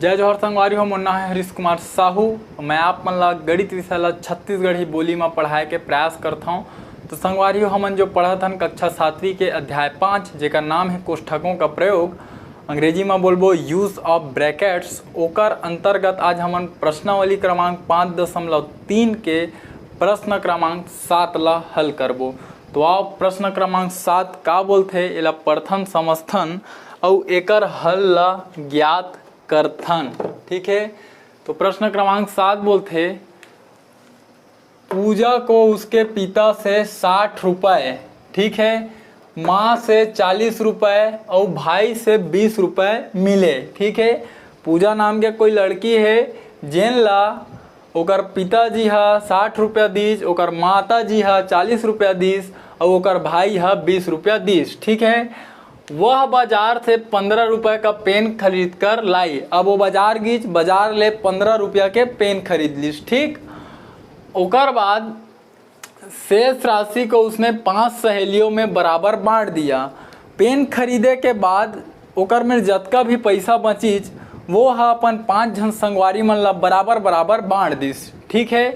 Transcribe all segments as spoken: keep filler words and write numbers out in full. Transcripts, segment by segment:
जय जोहार संगवारी हो, मोर नाम है हरीश कुमार साहू। मैं आप मन ला गणित विषय ला छत्तीसगढ़ी बोली में पढ़ाए के प्रयास करत हौं। तो संगवारी हो, हमन जो पढ़त हन कक्षा सातवीं के अध्याय पाँच, जेकर नाम है कोष्ठकों का प्रयोग, अंग्रेजी में बोलबो use of brackets, ओकर अंतर्गत आज हमन प्रश्नावली क्रमांक पाँच दशमलव तीन के प्रश्न क्रमांक सात ला हल करबो। तो आओ, प्रश्न क्रमांक सात का बोलथे, एला पढ़थन, समझथन अउ एकर हल ला ज्ञात करथन। ठीक है, तो प्रश्न क्रमांक सात बोलथे, पूजा को उसके पिता से साठ रुपए, ठीक है, माँ से चालीस रुपए और भाई से बीस रुपए मिले। ठीक है, पूजा नाम के कोई लड़की है, जेन ला ओकर पिताजी हा साठ रुपया दीस, ओकर माता जी हा चालीस रुपया दीस और ओकर भाई हा बीस रुपया दीस। ठीक है, वह बाजार से पन्द्रह रुपए का पेन खरीद कर लाई। अब वो बाजार गीस, बाजार ले पन्द्रह रुपया के पेन खरीद लीस। ठीक, ओकर बाद शेष राशि को उसने पांच सहेलियों में बराबर बांट दिया। पेन खरीदे के बाद ओकर में जतका भी पैसा बचिस, वो हा अपन पांच झन संगवारी मन ला बराबर बराबर बांट दिस। ठीक है,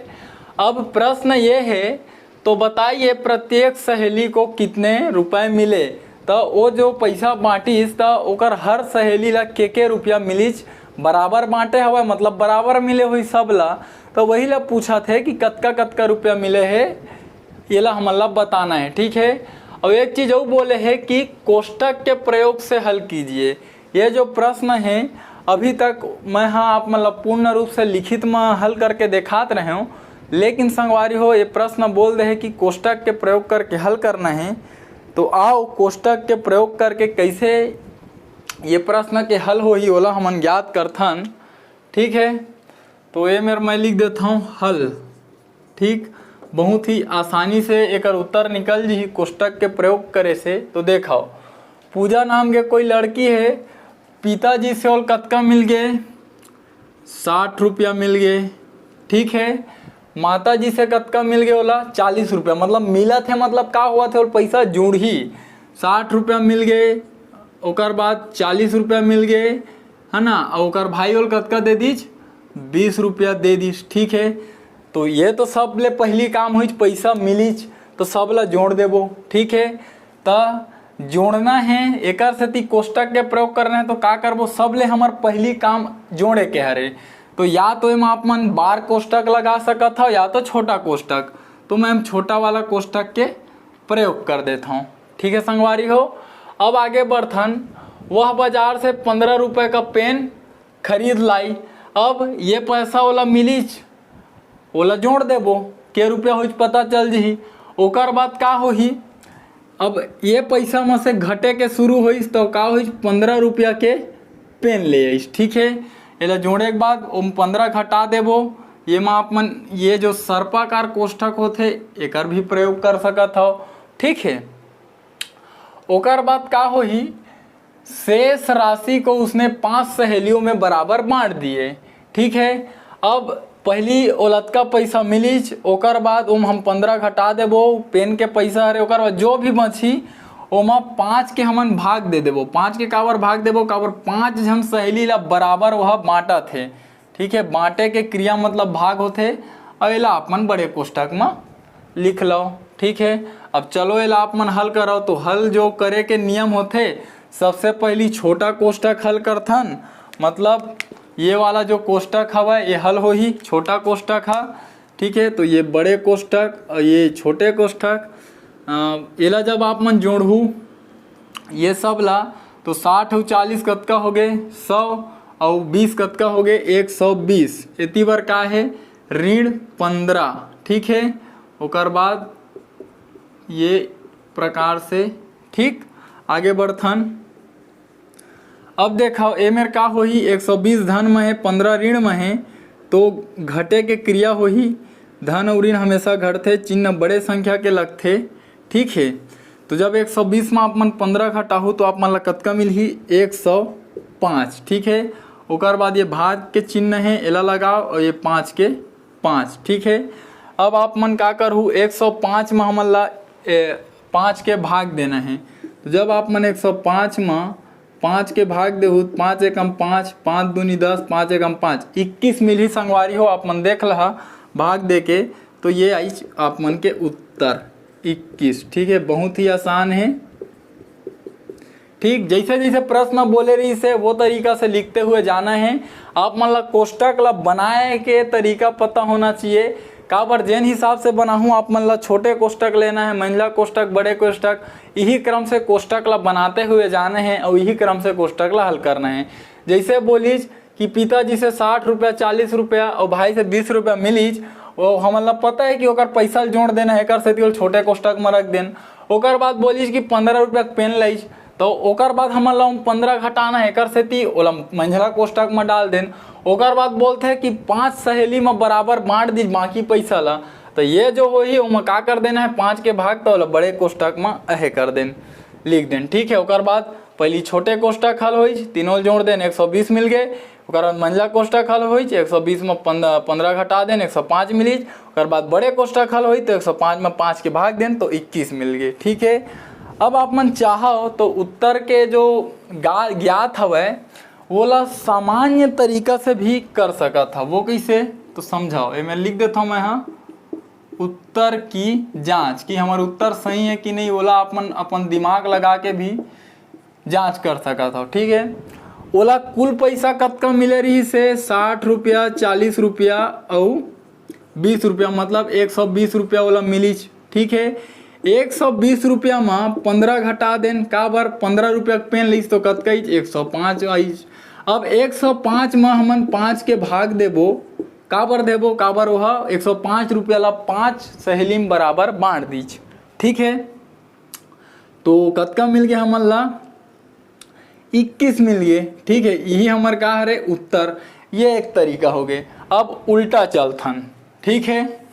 अब प्रश्न ये है, तो बताइए प्रत्येक सहेली को कितने रुपए मिले। तो वो जो पैसा बांटिस, तो ओकर हर सहेली ला के के रुपया मिलिस, बराबर बांटे हवय, मतलब बराबर मिले हुई सब ला। तो वही ला पूछत हे कि कतका कतका रुपया मिले हे, ये ला हमन ला बताना है। ठीक है, और एक चीज और बोले है कि कोष्ठक के प्रयोग से हल कीजिए। ये जो प्रश्न है, अभी तक मैं हाँ आप मन ला पूर्ण रूप से लिखित में हल करके देखात रहे हूँ, लेकिन संगवारी हो, ये प्रश्न बोल दे है कि कोष्ठक के प्रयोग करके हल करना है। तो आओ, कोष्ठक के प्रयोग करके कैसे ये प्रश्न के हल होही, ओला हमन ज्ञात करथन। ठीक है, तो ये मेर मैं लिख देता हूँ हल। ठीक, बहुत ही आसानी से एकर उत्तर निकल जही कोष्ठक के प्रयोग करे से। तो देखो, पूजा नाम के कोई लड़की है, पिताजी से ओल कतका मिल गए? साठ रुपया मिल गए। ठीक है, माता जी से कतका मिल गए? ओला चालीस रुपया। मतलब मिलत है, मतलब का होवत है, ओल पैसा जुड़ही। साठ रुपया मिल गए, ओकर बाद चालीस रुपया मिल गए, है ना, और ओकर भाई ओल कतका दे दीस? बीस रुपया दे दीस। ठीक है, तो ये तो सब ले पहली काम हुई, पैसा मिलिस, तो सब ला जोड़ देबो। ठीक है, त जोड़ना है, एकर सेती कोष्ठक के प्रयोग करना है। तो का करबो, सब ले हमर पहली काम जोड़े के हरे। तो या तो एमा आप मन बार कोष्ठक लगा सकत हव, या तो छोटा कोष्ठक। तो मैं छोटा वाला कोष्ठक के प्रयोग कर देता हूँ। ठीक है संगवारी हो, अब आगे बढ़थन। वह बाजार से पन्द्रह रुपए का पेन खरीद लाई। अब ये पैसा ओला मिलिस, ओला जोड़ देबो, के रुपया होइस पता चल जही। ओकर बाद का होही, अब ये पैसा में से घटे के शुरू होइस, तो का होइस, पन्द्रह रुपया के पेन ले आइस। ठीक है, एला जोड़े के बाद ओम पन्द्रह घटा देबो। ये मा आप मन ये जो सर्पाकार कोष्ठक होथे, एकर भी प्रयोग कर सकत हव। ठीक है, ओकर बाद का होही, शेष राशि को उसने पांच सहेलियों में बराबर बांट दिए। ठीक है, अब पहली ओलतका पैसा मिलिस, ओकर बाद ओम हम पन्द्रह घटा देबो, पेन के पैसा हरे, ओकर बाद जो भी बची ओमा पाँच के हमन भाग दे देबो। पाँच के काबर भाग देबो, काबर पाँच झन सहेली ला बराबर वह बांटत हे। ठीक है, बांटे के क्रिया मतलब भाग होथे, अउ एला आप मन बड़े कोष्ठक म लिख लो। ठीक है, अब चलो एला आप मन हल करो। तो हल जो करे के नियम होथे, सबसे पहली छोटा कोष्ठक हल करथन, मतलब ये वाला जो कोष्ठक हवय, ये हल होही, छोटा कोष्ठक ह। ठीक है, तो ये बड़े कोष्ठक और ये छोटे कोष्ठक, अ, एला जब आप मन जोड़हू ये सब ला, तो साठ अउ चालीस कतका हो गए? सौ। अउ बीस कतका हो गए? एक सौ बीस। एती बर का है? ऋण पन्द्रह। ठीक है, ओकर बाद ये प्रकार से। ठीक, आगे बढ़थन। अब देखो, ए मेर का होही, एक सौ बीस धन में है, पन्द्रह ऋण में है, तो घटे के क्रिया होही। धन अउ ऋण हमेशा घटथे, चिन्ह बड़े संख्या के लगथे। ठीक है, तो जब एक सौ बीस में आप मन पन्द्रह घटाहू, तो आप मन ला कतका मिलही? एक सौ पाँच। ठीक है, ओकर बाद ये भाग के चिन्ह है, एला लगाओ, और ये पाँच के पाँच। ठीक है, अब आप मन का करहू, एक सौ पाँच में हमन ला, ए, पाँच के भाग देना है। तो जब आप मन एक सौ पाँच में पाँच के भाग देहू, पाँच एकम पाँच, पाँच दूनी दस, पाँच एकम पाँच, इक्कीस मिलही संगवारी हो। आप मन देख लहा भाग दे के, तो ये आइच आप मन के उत्तर इक्कीस। ठीक है, बहुत ही आसान है। ठीक, जैसे जैसे प्रश्न बोले रहिस हे, वो तरीका से लिखते हुए जाना है। आप मन ला कोष्टक ला बनाए के तरीका पता होना चाहिए। काबर जेन हिसाब से बनाहूँ, आप मन ला छोटे कोष्टक लेना है, मंझला कोष्टक, बड़े कोष्टक, इही क्रम से कोष्टक ला बनाते हुए जाना है और इही क्रम से कोष्टक ला हल करना है। जैसे बोलीच कि पिताजी से साठ रुपया, चालीस रुपया और भाई से बीस रुपया मिलीच, वो हमन ला पता है कि ओकर पैसा ल जोड़ देना है, एकर सेती ओला छोटे कोष्टक में रख देन। ओकर बाद बोलीच कि पंद्रह रुपया के पेन लईच, तो ओकर बाद हमन ला पंद्रह घटाना है, एकर सेती ओला मंझला कोष्टक में डाल देन। ओकर बाद बोलथे कि पांच सहेली में बराबर बांट दीच बाकी पैसा ला, तो ये जो होही ओमा का कर देना है, पांच के भाग तो ओला बड़े कोष्टक में अहे कर देन, लिख देन। ठीक है, ओकर बाद पहली छोटे कोष्टक हल होइच, तीनों जोड़ देन, एक सौ बीस मिल गए। ओकर बाद मंझला कोष्टक हल होइच, एक सौ बीस में पंद्रह घटा देन, एक सौ पाँच मिलीच। ओकर बाद बड़े कोष्टक हल होइच, तो एक सौ पाँच में पाँच के भाग देन, तो इक्कीस मिल गए। ठीक है, अब आप मन चाहो तो उत्तर के जो गा-, ज्ञात हवय, वोला सामान्य तरीका से भी कर सकत हव। वो कैसे, तो समझाओ, एमे लिख देता हूँ मैं, हाँ, उत्तर की जांच, कि हमर उत्तर सही है कि नहीं, ओला आप मन अपन दिमाग लगा के भी जांच कर सकत हव। ठीक है, ओला कुल पैसा कतका मिले रहिस हे? साठ रुपया, चालीस रुपया अउ बीस रुपया, मतलब एक सौ बीस रुपया ओला मिलीच। ठीक है, एक सौ बीस रुपया म पंद्रह घटा देन, काबर पंद्रह रुपया के पेन लीस तो कतका आइच? एक सौ पाँच आइच। अब एक सौ पाँच म हमन पाँच के भाग देबो, काबर देबो? काबर ओह एक सौ पाँच रुपया ला पाँच सहेली म बराबर बांट दीच। ठीक है, तो कतका मिल गया हमन ला? इक्कीस मिल गए। ठीक है, यही हमर का हरे? उत्तर। ये एक तरीका हो गए। अब उल्टा चलथन। ठीक है,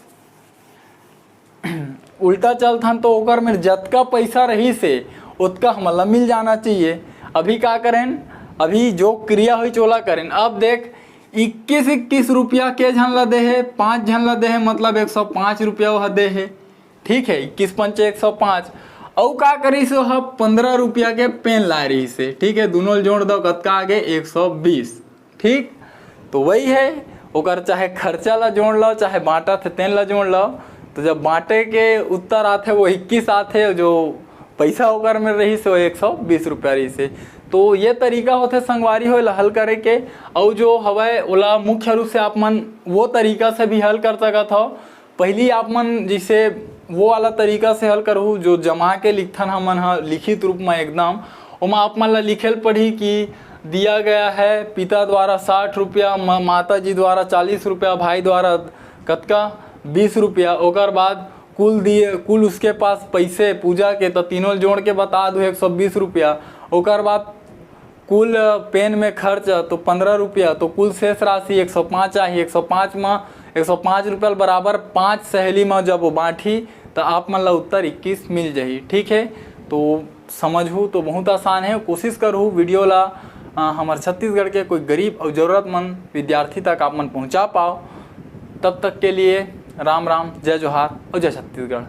उल्टा चलथन तो ओकर में जतका पैसा रहिस हे ओतका हमन ला मिल जाना चाहिए। अभी का करेन? अभी जो क्रिया होइच ओला करेन। अब देख, इक्कीस इक्कीस रुपया के झन ला दे हे, पाँच झन ला दे हे, मतलब एक सौ पाँच रुपया ओह दे हे। ठीक है, इक्कीस पंचे एक सौ पाँच। अउ का करिस, ओह पंद्रह रुपया के पेन लाए रहिस हे। ठीक है, दोनों ल जोड़ दो, कतका आगे? एक सौ बीस। ठीक, तो वही है, ओकर चाहे खर्चा ला जोड़ लो, चाहे बांटत हे तेन ला जोड़ लो। तो जब बांटे के उत्तर आथे, वो इक्कीस आथे, जो पैसा ओकर में रहिस हे, वो एक सौ बीस रुपया रहिस हे। तो ये तरीका होथे संगवारी हो एला हल करे के। अउ जो हवय, ओला मुख्य रूप से आप मन वो तरीका से भी हल कर सकत हव। पहली आप मन जैसे वो वाला तरीका से हल करहू, जो जमा के लिखथन हमन ह लिखित रूप में एकदम, ओमा आप मन ला लिखे ल पड़ही कि दिया गया है पिता द्वारा साठ रुपया, म-, माता जी द्वारा चालीस रुपया, भाई द्वारा कतका? बीस रुपया। ओकर बाद कुल दिए, कुल उसके पास पैसे पूजा के, तो तीनों जोड़ के बता दू, एक सौ बीस रुपया। ओकर बाद कुल पेन में खर्च तो पंद्रह रुपया, तो कुल शेष राशि एक सौ पाँच आही। एक सौ पाँच में, एक सौ पाँच रुपया बराबर पाँच सहेली में जब वो बांटही, तो आप मन ला उत्तर इक्कीस मिल जाही। ठीक है, तो समझहू तो बहुत आसान है। कोशिश करहू वीडियो ला, अ, हमर छत्तीसगढ़ के कोई गरीब और जरूरतमंद विद्यार्थी तक आप मन पहुंचा पाओ। तब तक के लिए राम राम, जय जोहार और जय छत्तीसगढ़।